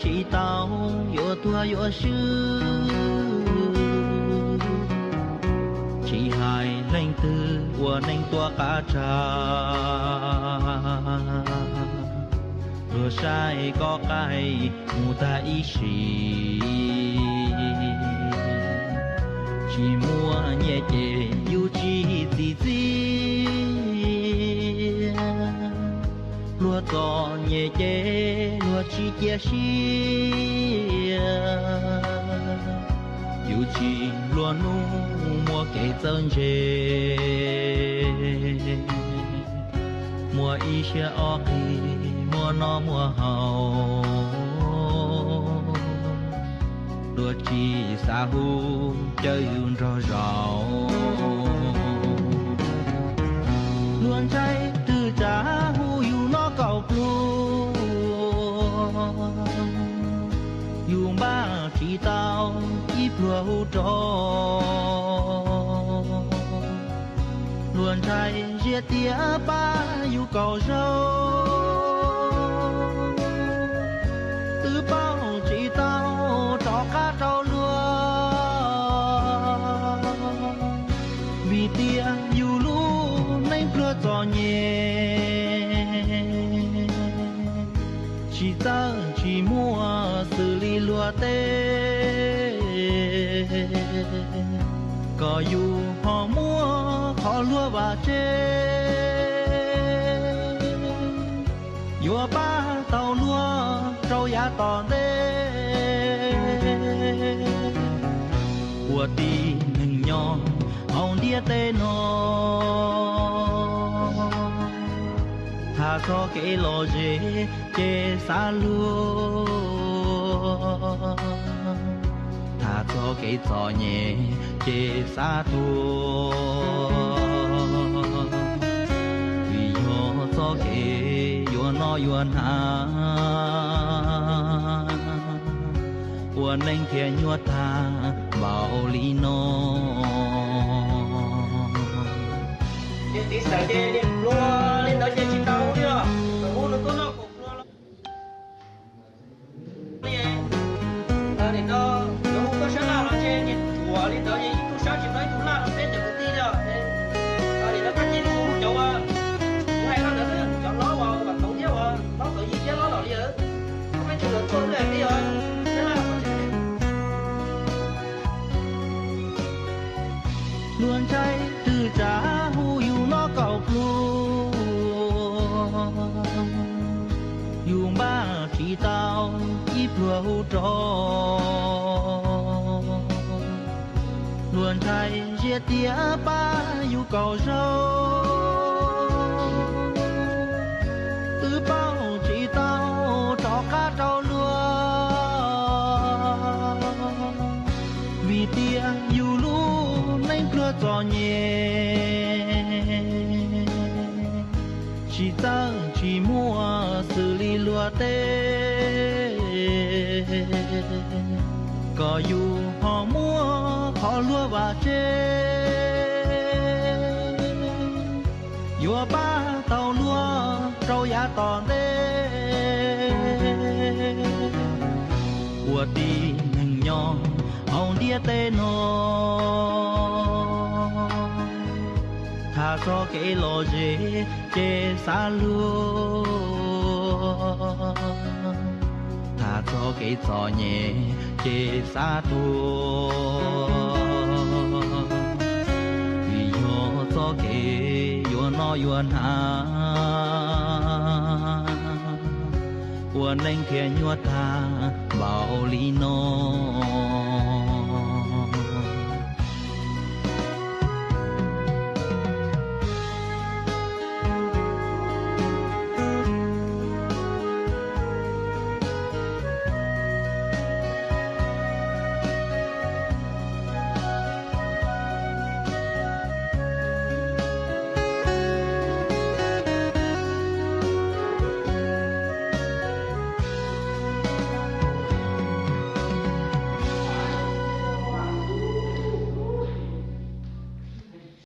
Tsis tau yuav tuag yuav swb, tsis hais leej twg ua neej tuaj qab tsag. Luag saib koj qaij mus tag ib sim, tsis muaj nyiaj ces yus tsis txi txiaj. Luag txom nyem ces luag tsis cia siab, yus tsis nplua nuj muaj kev txawj ntse. Muaj ib siab ob qig muaj noj muaj haus, luag tsis xav hu caw yus nrog zaum. Luag ntshai twg tsav hu yus noj kaum pluag, yus npaj tsis tau ib pluag hu rau. Luag ntshai ziab tiab pab yus kaum zaug, twb pauj tsis tau rov qab rau luag, vim tias yus lub neej pluag txom nyem, tsis txawj tsis muaj xws li luag teb, kom yus ho muaj qhov luag vam tsev, yuav pab tau luag rau yav tom ntej. Ua tib neeg nyob hauv ntiaj teb no, tham txog kev lom zem ces xav luag, tham txog kev txom nyem ces xav tuag. Vim yog txoj kev yuav noj yuav hnav, ua neej thiaj nyuaj tag npaum li no. Ces tiv xav ces niam pluag li ntawd ces tsis tau li os, mus nws tuaj noj kaum pluag los. Nim no yuav hu tub sab laj los ces niam pluag li ntawd ces ib tug sab tsis tau ib tug laj los peb cov kwv tij os. Nim no koj cia li hu cov uas kuv hais no ntawd, cov hlob uas Vam Toov thiab uas hlob Txoov Yig thiab hlob Los Liab, koj peb tug los tuaj lawm li os. Luag ntshai twg tsav hu yus noj kaum pluag, yus npaj tsis tau ib pluag hu rau. Luag ntshai ziab tiab pab yus kaum zaug, twb pauj tsis tau rov qab rau luag, vim tias yus lub neej pluag txom nyem, tsis txawj tsis muaj xws li luag teb, kom yus ho muaj qhov luag vam tsev, yuav pab tau luag rau yav tom ntej. Ua tib neeg nyob hauv ntiaj teb no, tham txog kev lom zem ces xav luag, tham txog kev txom nyem ces xav tuag. Vim yog txoj kev yuav noj yuav hnav, ua neej thiaj nyuaj tag npaum li no.